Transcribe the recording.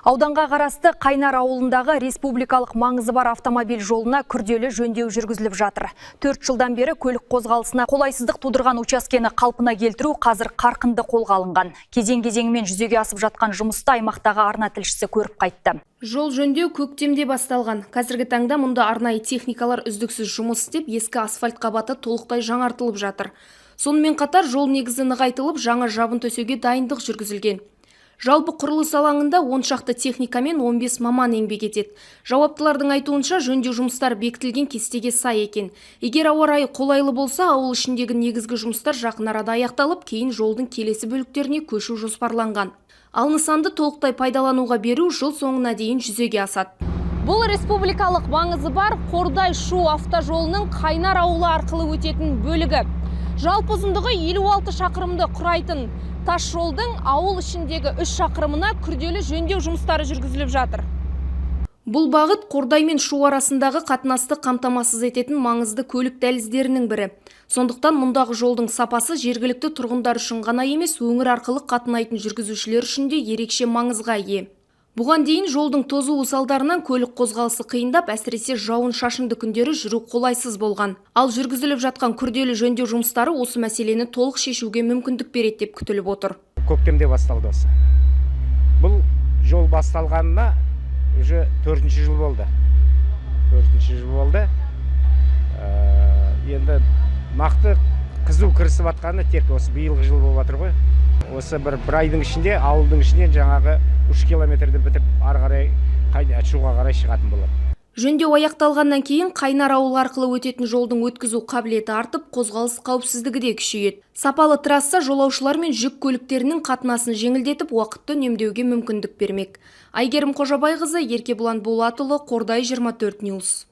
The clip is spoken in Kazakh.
Ауданға қарасты Қайнар ауылындағы республикалық маңызы бар автомобиль жолына күрделі жөндеу жүргізіліп жатыр. 4 жылдан бері көлік қозғалысына қолайсыздық тудырған учаскені қалпына келтіру қазір қарқынды қолға алынған. Кезең-кезеңімен жүзеге асып жатқан жұмысты аймақтағы арна тілшісі көріп қайтты. Жол жөндеу көктемде басталған. Қазіргі таңда мұнда арнайы техникалар үздіксіз жұмыс істеп, ескі асфальт қабаты толықтай жаңартылып жатыр. Сонымен қатар жол негізі нығайтылып, жаңа жабын төсеуге дайындық жүргізілген. Жалпы құрылыс алаңында 10 шақты техника мен 15 маман еңбек етеді. Жауаптылардың айтуынша, жөндеу жұмыстары бекітілген кестеге сай екен. Егер ауа райы қолайлы болса, ауыл ішіндегі негізгі жұмыстар жақын арада аяқталып, кейін жолдың келесі бөліктеріне көшу жоспарланған. Ал нысанды толықтай пайдалануға беру жыл соңына дейін жүзеге асады. Бұл республикалық маңызы бар Қордай Шу автожолының Қайнар ауылы арқылы өтетін бөлігі. Жалпы ұзындығы 56 шақырымды құрайтын тас жолдың ауыл ішіндегі 3 шақырымына күрделі жөндеу жұмыстары жүргізіліп жатыр. Бұл бағыт Қордай мен Шу арасындағы қатынасты қамтамасыз ететін маңызды көлік дәліздерінің бірі. Сондықтан мұндағы жолдың сапасы жергілікті тұрғындар үшін ғана емес, өңір арқылы қатынайтын жүргізушілер үшін де ерекше маңызға ие. Бұған дейін жолдың тозуы салдарынан көлік қозғалысы қиындап, әсіресе жауын-шашынды күндері жүру қолайсыз болған. Ал жүргізіліп жатқан күрделі жөндеу жұмыстары осы мәселені толық шешуге мүмкіндік береді деп күтіліп отыр. Көктемде басталды осы. Бұл жол басталғанына уже төртінші жыл болды. Төртінші жыл болды. Енді нақты қызу кірісіп жатқаны тек осы биылғы жыл болып жатыр ғой. Осы бір айдың ішінде ауылдың ішінен жаңағы 3 километрді бітіп, ары қарай Шуға қарай шығатын болады. Жөндеу аяқталғаннан кейін Қайнар ауылы арқылы өтетін жолдың өткізу қабілеті артып, қозғалыс қауіпсіздігі де күшейеді. Сапалы трасса жолаушылар мен жүк көліктерінің қатынасын жеңілдетіп, уақытты үнемдеуге мүмкіндік бермек. Айгерім Қожабайқызы, Еркебұлан Болатұлы, Қордай 24 News.